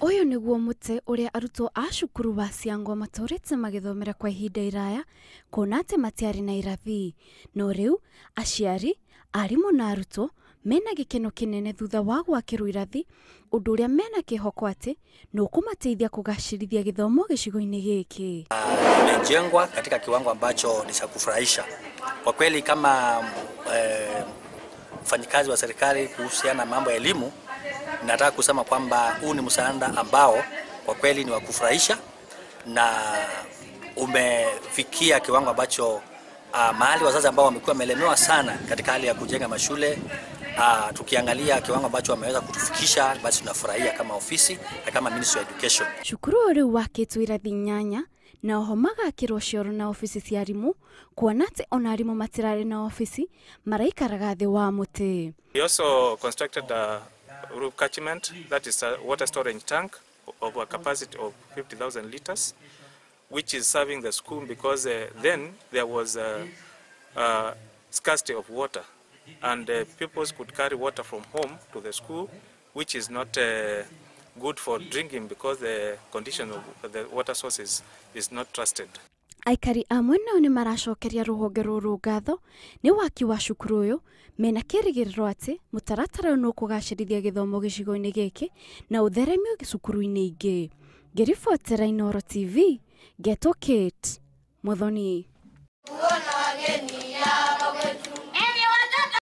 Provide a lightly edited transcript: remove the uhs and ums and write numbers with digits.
Ũyũ nĩguo mũtĩ ũrĩa arutwo a cukuru wa Ciango matũrĩte magĩthomera kwa ihinda iraya kuona atĩ matiarĩ na irathi. No rĩu aciari, arimũ na arutwo mena gĩkeno kĩnene thutha wa gwakĩrwo irathi, ũndũ ũrĩa mena kĩhoko atĩ nĩ ũkũmateithia kũgacĩrithia gĩthomo gĩcigo-inĩ gĩkĩ. Imejengwa katika kiwango ambacho ni cha kufurahisha kwa kweli. Kama mfanyikazi wa serikali kuhusiana na mambo ya elimu, nataka kusema kwamba huu ni msaada ambao kwa kweli ni wa kufurahisha na umefikia kiwango ambacho mahali wazazi ambao wamekuwa wamelemewa sana katika hali ya kujenga mashule, tukiangalia kiwango ambacho wameweza kutufikisha, basi tunafurahia kama ofisi na kama Ministry of Education. Cukuru ũyũ rĩu wakĩtwo irathi 8 na oho magakĩrwo cioro na obici cia arimũ, kuona atĩ ona arimũ matirarĩ na obici, maraikaraga thĩ wa mũtĩ. We also constructed a roof catchment, that is a water storage tank of a capacity of 50,000 liters, which is serving the school because then there was a scarcity of water and pupils could carry water from home to the school, which is not good for drinking because the condition of the water sources is not trusted. Aikari amwe nao nĩ maracokeria rũhonge rũrũ ngatho nĩ waki wa cukuru ũyũ, mena kĩrĩgĩrĩro atĩ mũtaratara ũyũ nĩ ũkũgacĩrithia gĩthomo gĩcigo-inĩ gĩkĩ na ũtheremio cukuru-inĩ ingĩ. Ngĩribotera Inooro TV, Ngetwo Kate Muthoni. Kuona wageni hapa kwetu.